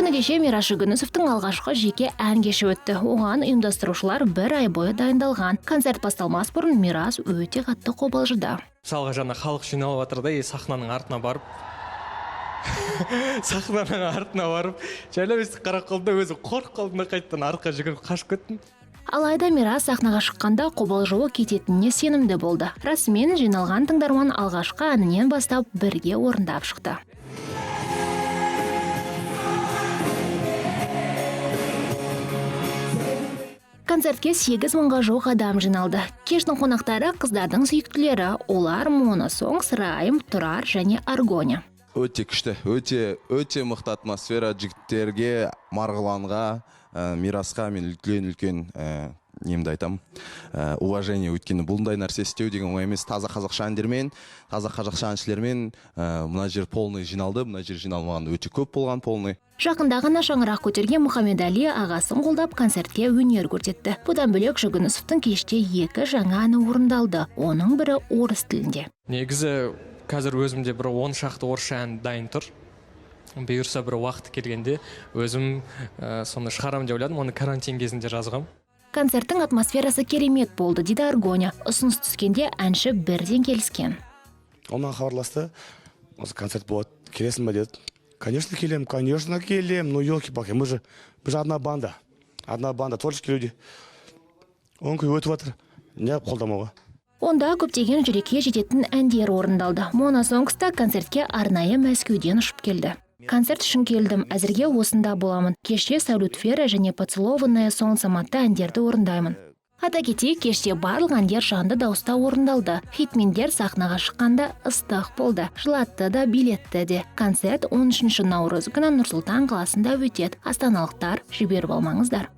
Күні кеше Мирас Жүгінісовтің алғашқы жеке ән кеші өтті. Оған ұйымдастырушылар бір ай бойы дайындалған. Концерт басталмас бұрын Мирас өте қатты қобалжыды. Мысалға, жаңа халық жиналып жатыр да, и сахнаның артына барып, жайлап өстіп қарап қалдым да, өзім қорқып қалдым да, қайтадан артқа жүгіріп қашып кеттім. Алайда Мирас сахнаға шыққанда қобалжуы кететініне сенімді болды. Расымен, жиналған тыңдарман алғашқы әнінен бастап бірге орындап шықты. Концертке 8 мыңға жуық адам жиналды. Кештің қонақтары қыздардың сүйіктілері. Олар Мона Сонгс, Райм, Тұрар және Аргоня. Өте күшті, өте, өте мықты атмосфера. Жігіттерге, Марғұланға, Мирасқа мен үлкен үлкен немді айтамын, уважение, өйткені бұндай нәрсе істеу деген оңай емес. Таза қазақша әндермен, таза қазақша әншілермен, мына жер полный жиналды, мына жер жиналмаған өте көп болған полный. Жақында ғана шаңырақ көтерген Мұхаммедәли ағасын қолдап концертке өнер көрсетті. Бұдан бөлек Жүгінісовтің кеште 2 жаңа әні орындалды. Оның бірі орыс тілінде. Негізі қазір өзімде бір 10 шақты орысша ән дайын тұр. Бұйырса бір уақыт келгенде өзім соны шығарамын деп ойладым. Оны карантин кезінде жазғам. Концерттің атмосферасы керемет болды, дейді Аргоня. Ұсыныс түскенде әнші бірден келіскен. Ол маған хабарласты. Осы концерт болады, келесің бе деді. Конечно, келем, конечно, келем. Ну, елки-палки, мы же одна банда. Одна банда, творческие люди. Он күн өтіп жатыр. Неғып қолдамауға? Онда көптеген жүрекке жететін әндер орындалды. Мона Сонгс та концертке арнайы Мәскеуден ұшып келді. Концерт үшін келдім, әзірге осында боламын. Кеште Салют Вера және Поцелованная солнцем атты әндерді орындаймын. Айта кетейік, кеште барлық әндер жанды дауыста орындалды. Хитмендер сахнаға шыққанда ыстық болды. Жылатты да, билетті де. Концерт 13 наурыз күні Нұр-Сұлтан қаласында өтеді. Астаналықтар, жіберіп алмаңыздар.